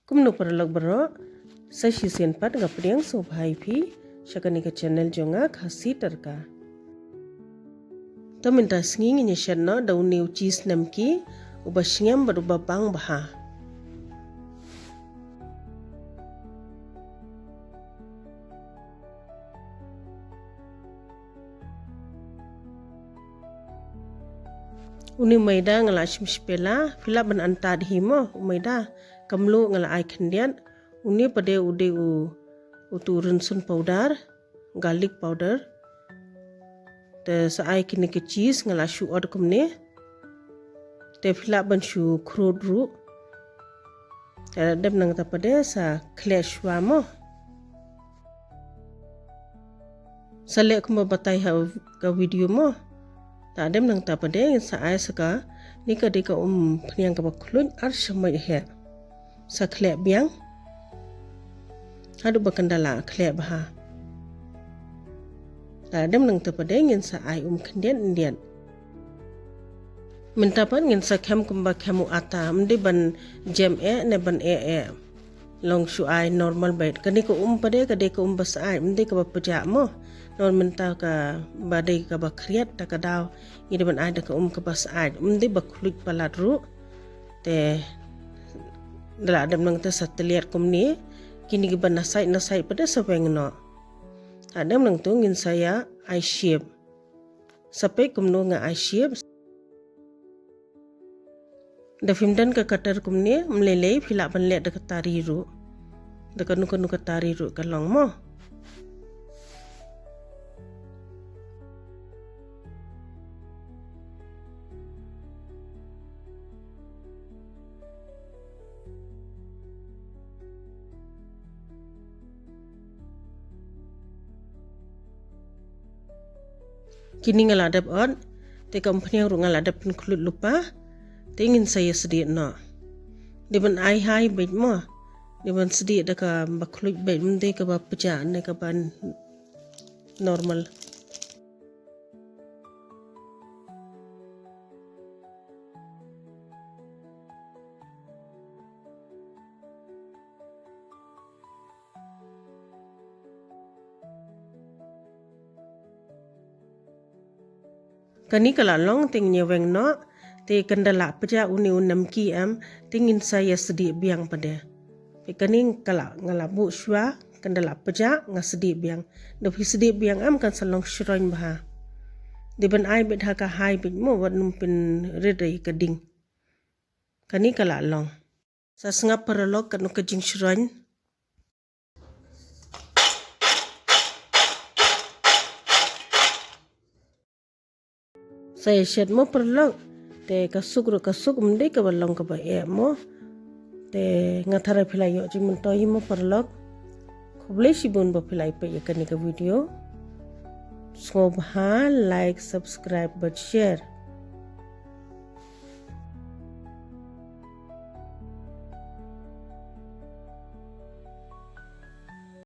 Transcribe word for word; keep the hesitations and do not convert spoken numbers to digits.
Kumno paralok baroh, sa shisien pat nga pdiang sngewbha ïa phi sha kane ka channel jong nga, Khasi Tadka. To mynta sngi ngin ïa shet noh da une u cheese nemki, uba sngem bad uba bang bha. Une u maida nga la shim shipela, phi lah ban antad hi mo, u maida. Ka mluh nga la ai khyndiat. Une pat de u dei u, utu u rynsun powder, garlic powder. Te sa ai kine ki cheese nga la shu ot kumne. Te phi lah ban shu khrud ruh. Te dep nangta pat de sa khleh shuwa mo. Sa leh kumba batai ha ka video mo. Te dep nangta pat de ngin sa ai sa kane ka dei ka umphniang kaba khluit ar shamoit heh. Sa khleh biang haduh ba kan da la khleh bha. Te dep nangta pat de ngin sa ai um khyndiat khyndiat. Mynta pat ngin sa khem kumba khem u ata, ym dei ban jem eh ne ban eh eh. Long shu ai normal beit. Kane ka um pat de ka dei ka um ba syaid, ym dei kaba pjah mo. Nor mynta kaba dei kaba khriat, ta ka daw ngi dei ban ai da ka um kaba syaid, ym dei ba khluit palat ruh. Te da la dep nangta sa tylliat kumne. Kine kiba na side na side pat de sa weng noh. Te dep nangta ngin sa ïa ai shape. Sa peit kumno nga ai shape. Da phim don ka cutter kumne, ym lei lei phi lah ban leh da ka tari ruh. Da kano kano ka tari ruh ka long mo. Kine nga la dep ot, te ka umphniang ruh nga la dep pynkhluit lypa, te ngin sa ïa sdieh noh. Dei ban ai high beit mo, dei ban sdieh da kaba khluit beit, ym dei kaba pjah ne kaba normal. Kane ka la long, te ngin ïa weng noh, te kan da la pjah une u nemki em, te ngin sa ïa sdieh biang pat de. Te kane ka la, nga la buh shuwa, kan da la pjah, nga sdieh biang. Da phi sdieh biang em kan sa long shroiñ bha. Dei ban ai beit ha ka high beit mo, wat nym pynrit ïa ka ding. Kane ka la long. Sa sngap paralok katno ka jingshroiñ. Sa ïa shet mo paralok. Te ka suk ruh ka suk, ym dei kaba long kaba eh mo. Te nga tharai phi la ïoh jingmyntoi hi mo paralok. Khublei shibun ba phi la ïa peit ïa kane ka video. Sngewbha like, subscribe bad share.